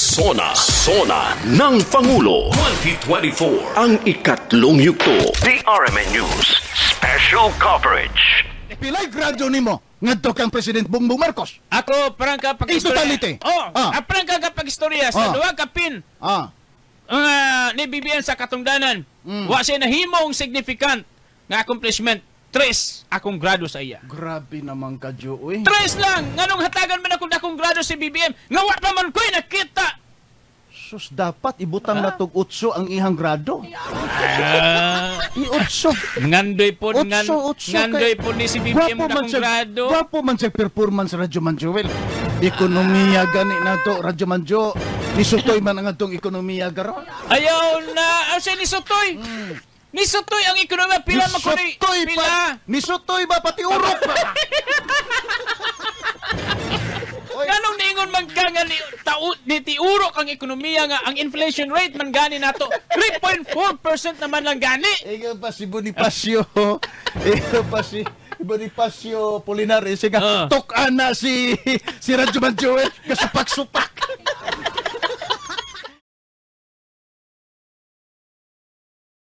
Sona, Sona ng Pangulo 2024. Ang ikatlong yugto. The RMN News Special Coverage. Pilay grado nimo ngadto kang President Bongbong Marcos? Ako, parang ka pag In totality. Oh, parang ka pag-istorya sa duha ka pin ang ni BBM sa katungdanan. Wa siya nahimong significant nga accomplishment. 3 akong grado sa iya. Grabe naman ka, Joe. 3 lang! Nganong hatagan man akong dakong grado si BBM? Nga wa pa man ko'y nakita! Sus, dapat ibutang na tog 8 ang ihang grado. I-8. Ngandoy po, 8, 8. Ngandoy po ni si BBM dakong grado. Gwapo man siya performance, Radyo Man Joel. Ekonomiya gani na to, Radyo Man Jo. Nisutoy man ang atong ekonomiya garon. Ayaw na! Ang siya ni Sotoy! Ni Sotoy ang ekonomiya! Pila man ko ni... Nisutoy Pila! pa. Nisutoy ba pati urok ba? Oy. Nganong niingon man ka nga ni, tao, ni tiurok ang ekonomiya nga ang inflation rate man gani nato 3.4% naman lang gani. Ikaw pa si Bonifacio. Ikaw pa si Bonifacio Polinares. Sige, tuk na si Radyo Man Joel. Kasupak-supak.